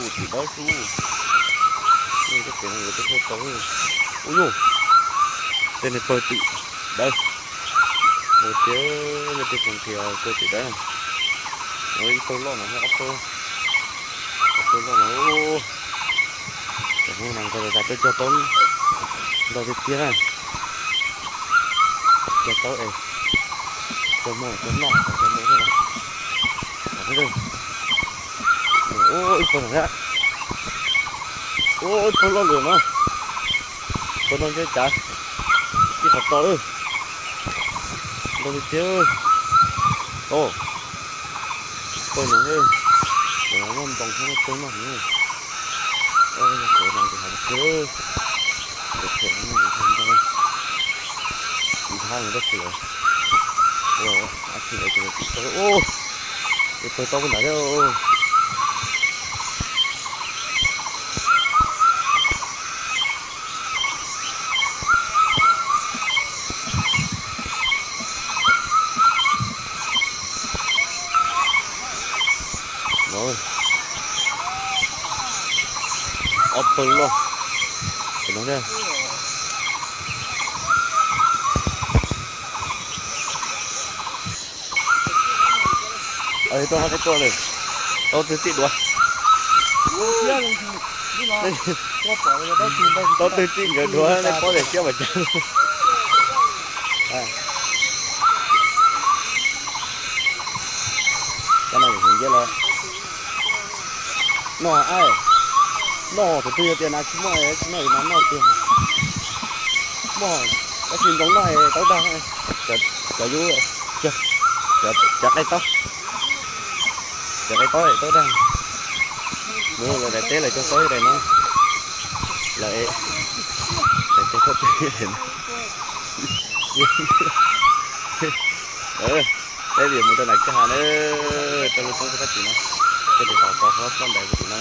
Tim dawb xwb. Tej pem no yuav tej pawg tau. Ub yuj, tej niag pawg tim dawb. Ua tiag, yog tej pawg nqhis kua tim dawb. Ib pawg loj no, ob pawg, ob pawg loj no. Cov Hmoob no nqaij tas tas peb cog tau ntau tiag tiag na. Cog tau es cog muag cog noj cog ntau thiab. Ub, ib pawg no thiab. Ub, ib pawg loj lawm no. Pawg no ntshe cav tsis qhov to lawm. Ntau tiag tiag. Ub, pawg no thiab. Pawg no muaj ntoo thiab muaj pawg noj thiab. Ub, pawg no ces hav tiag. Ntshai no tab sis ua ab tsi es tus tim tau. Ub, ib pawg tau pawg ntawd thiab. Ob pawg loj no thiab. Tau hab qe tuaj lawm. Tau twg txij duav? Tau twg txij nkawd duav nej paub tias siab npaum cas. Cov no yus nciab los noj, noj, tus twg yog tias nas tsis muaj tsis noj yus mas noj tiag. Muaj, tab sis ntoo noj es tau dag. Cov yub, cov qe taub, cov qe taub es tau dag. Mus lawm daim teb lawm cog tau daim no. Lawm es daim teb tau teb no. Peb yuav mus rau nram kwj ha na, rau lub roob puag tim no, puag tim qhov pov hlob txoj ntais puag tim no.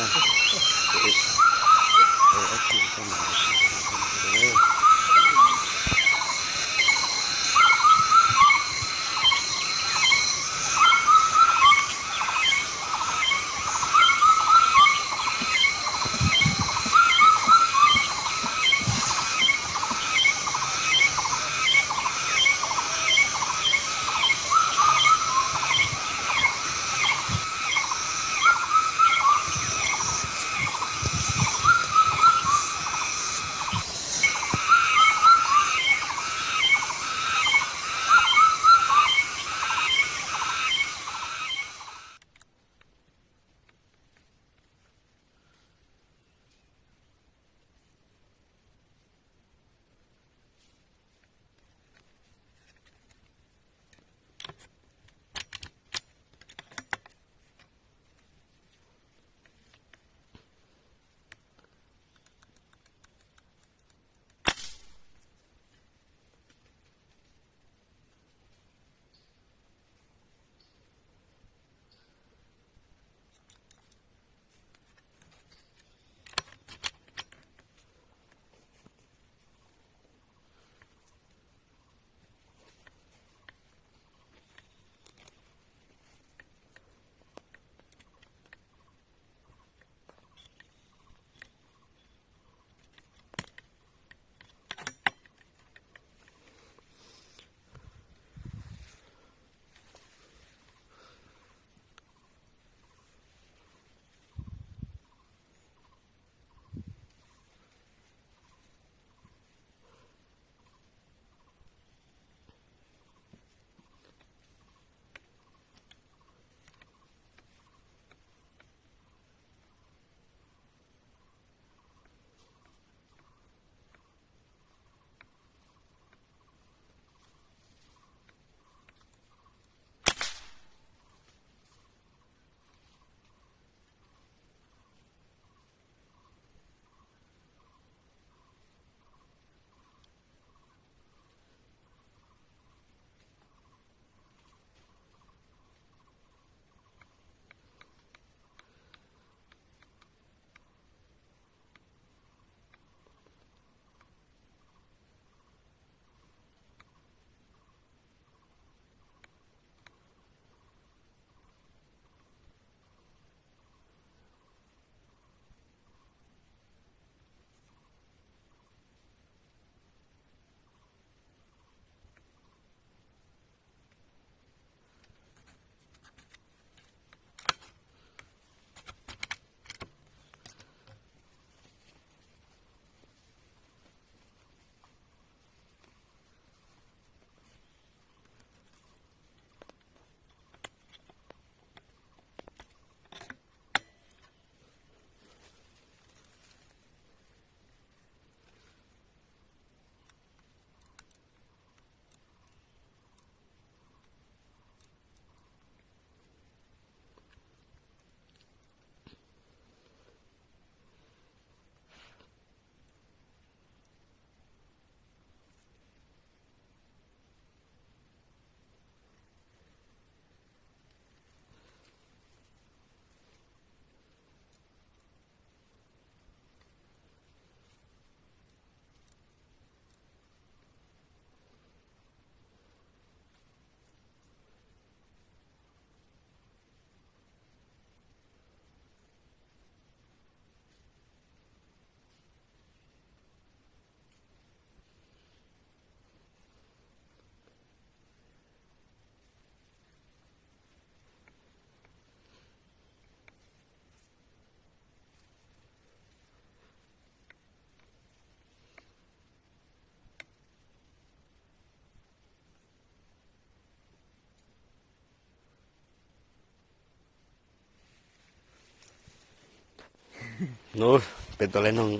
Nub, peb tau laiv noog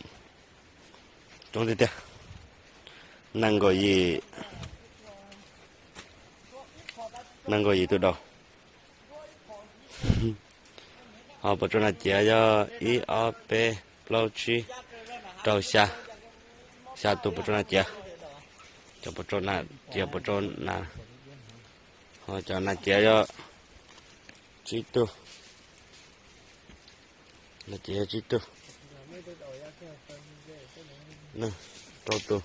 coob tiag tiag. Nees nkaum yim, nees nkaum yim tus daus. Ho puas tsav nas ciav yog ib ob peb plaub tsib rau xya, xya tus puas tsav nas ciav. Cov puas tsav nas ciav puas tsav nas, ho cov nas ciav yog tsib tug. Nas ciav yog tsib tug, rau tus.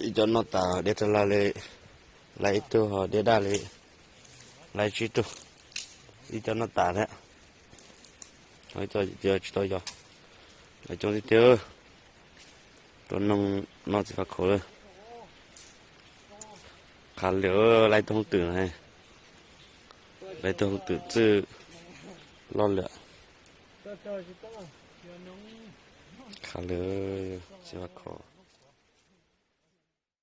Ib co noj tas diab rau lawm li, laiv ib tug ho diab daj li, laiv tsib tug. Ib co noj tas thiab, ho ib co tsis tau yos. Laiv coob tiag tiag. Tua noog no txiv faj khaum lawm. Qhav lwm, laiv tus hooj twm na, laiv tus hooj twm txwj loj lawm. Qhav lwm, txiv faj khaum.